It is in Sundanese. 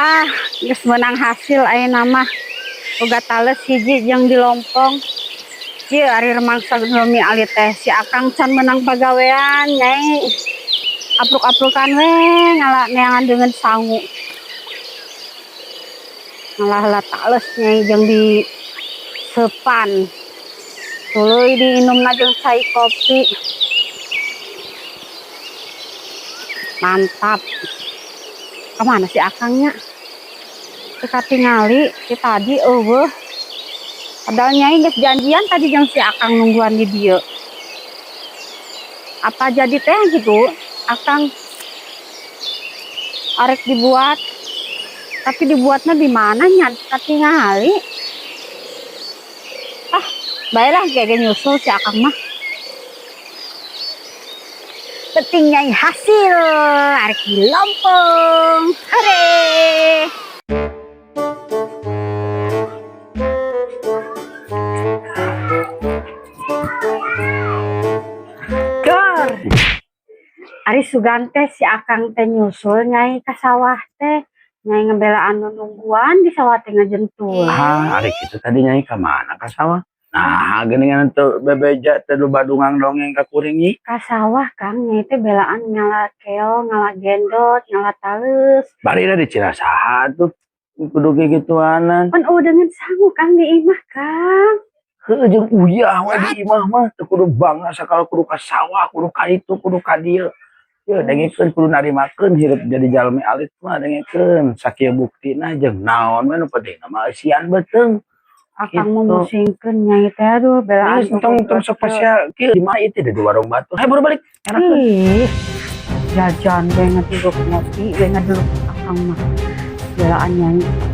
Ah, geus meunang hasil ayeuna mah. Boga tales hiji jeung dilompong. Ieu ari remangsa jalmi alit teh, si Akang can meunang pagawean, Nyai. Apruk-aprukan we ngala neangan deungeun sangu. Ngalah tales, Nyai, jeung di sepan. Tuluy diinumna jeung cai kopi. Mantap. Kemana si Akangnya? Teu katingali ti tadi euweuh. Padahal Nyai geus janjian tadi jeung si Akang nungguan di dieu. Apa jadi teh gitu? Akang arek dibuat. Tapi dibuatnya di mana nya, katingali. Ah, baiklah, kayak nyusul si Akang mah. Penting Nyai hasil arek di lompong. Hore. Dor. Ari sugan teh si Akang teh nyusul Nyai ka sawah teh. Nyai ngebelaan nungguan di sawah teh ngajentul. Ah, ari kitu tadi Nyai ka mana ka sawah? Nah, geuningan teu bebeja teh badungang dongeng ka kuring, Nyi. Ka sawah, Kang, Nyai teh belaan ngala keong, ngala gendot, ngala tales. Bari da dicira saha tuh? Kudu gituanan. Pan euweuh deungeun sangu, Kang, di imah, Kang. Heueuh, jeung uyah we di imah mah teu kudu bangga sakala kudu ka sawah, kudu ka ditu, kudu ka dieu. Yeuh, dengekeun, kudu narimakeun hirup jadi jalmi alit mah, dengekeun sakieu buktina jeung naon we nu penting mah eusian beuteung. Akang mau Gitu. musingkeun Nyai teh, aduh, belaan. Geus, tong tong sok pasea kieu, di mana itu di warung batu. Hayu buru balik. Erakeun. Ih, jajan we, ngeduluk ngopi we, ngeduluk Akang mah. Belaan Nyai.